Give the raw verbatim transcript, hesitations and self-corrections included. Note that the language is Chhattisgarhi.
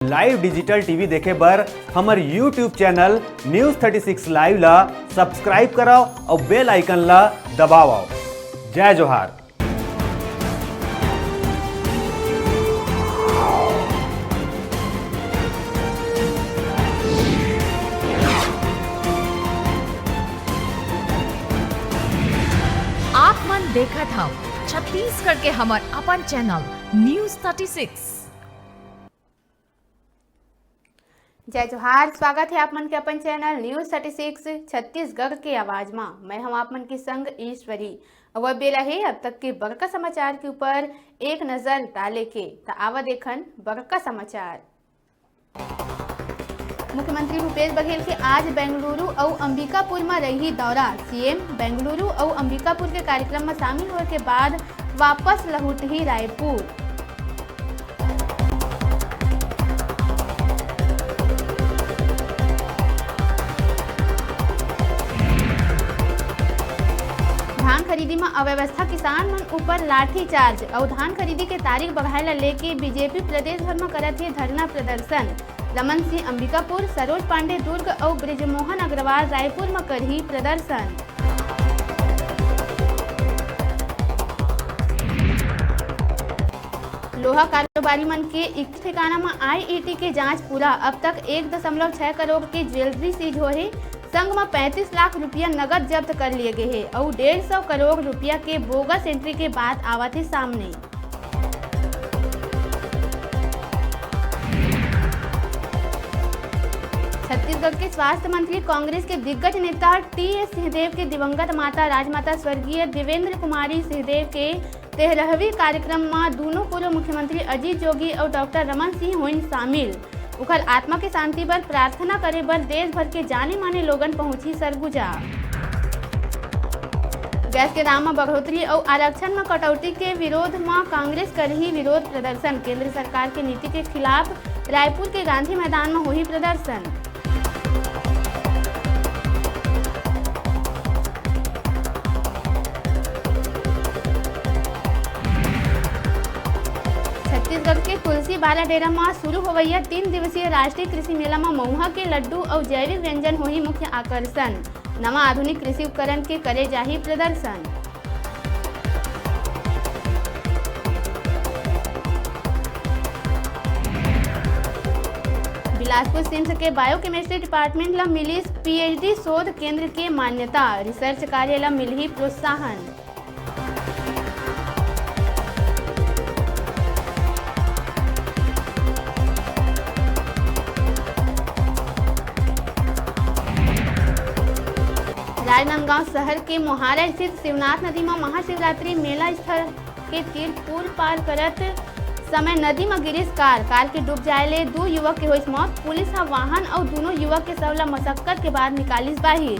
Live digital T V देखे बर हमर YouTube channel News thirty six Live ला subscribe करव अउ bell icon ला दबावव। जय जोहार। आप मन देखत हव छत्तीसगढ़ के हमर अपन channel News thirty six। जय जोहार, स्वागत हे आप मन के अपन channel News thirty six Chhattisgarh के आवाज मा। मैं हूं आप मन के संग ईश्वरी। अउ अब बेरा हे अब तक के बड़का समाचार के ऊपर एक नजर डाले के। त आवा देखन बड़का समाचार। मुख्यमंत्री भूपेश बघेल के आज बेंगलुरु अउ अंबिकापुर म रही दौरा। C M बेंगलुरु अउ अंबिकापुर के कार्यक्रम म शामिल होए के बाद वापस लहुटही रायपुर। धान खरीदी म अव्यवस्था, किसान मन ऊपर लाठी चार्ज अउ धान खरीदी के तारीख बढ़ाए ला लेके B J P प्रदेश भर म करत हे धरना प्रदर्शन। रमन सिंह अंबिकापुर, सरोज पांडे दुर्ग अउ बृजमोहन अग्रवाल रायपुर म करही प्रदर्शन। लोहा कारोबारी मन के इक्कीस ठिकाना म I E D के जांच पूरा। अब तक एक दशमलव छह करोड़ के ज्वेलरी सीज होए हे। संग म पैंतीस लाख रुपया नगद जब्त कर लिए गे हे अउ डेढ़ सौ करोड़ रुपया के बोगस एंट्री के बात आवत हे सामने। छत्तीसगढ़ के स्वास्थ्य मंत्री, कांग्रेस के दिग्गज नेता T S सिंहदेव के दिवंगत माता राजमाता स्वर्गीय देवेंद्र कुमारी सिंहदेव के तेरहवीं कार्यक्रम म दूनों पूर्व मुख्यमंत्री अजीत जोगी अउ डॉक्टर रमन सिंह होइन शामिल। उखर आत्मा के शांति बर प्रार्थना करे बर देश भर के जाने माने लोगन पहुंची सरगुजा। गैस के दाम म बढ़ोतरी अउ आरक्षण म कटौती के विरोध म कांग्रेस करही विरोध प्रदर्शन। केंद्र सरकार के नीति के खिलाफ रायपुर के गांधी मैदान म होही प्रदर्शन। छत्तीसगढ़ के तुलसी बालाडेरा म शुरू होवइया तीन दिवसीय राष्ट्रीय कृषि मेला म मउहा के लड्डू अउ जैविक व्यंजन होही मुख्य आकर्षण। नवा आधुनिक कृषि उपकरण के करे जाही प्रदर्शन। बिलासपुर SIMS के biochemistry department ल मिलिस PhD शोध केंद्र के मान्यता, research कार्य ल मिलही प्रोत्साहन। राजनांदगांव शहर के मोहारा स्थित शिवनाथ नदी म महाशिवरात्रि मेला स्थल के तीर पुल पार करत समय नदी म गिरिस कार। कार के डूब जाय ले दू युवक के होइस मौत। पुलिस ह वाहन अउ दूनों युवक के शव ल मशक्कत के बाद निकालिस बाहिर।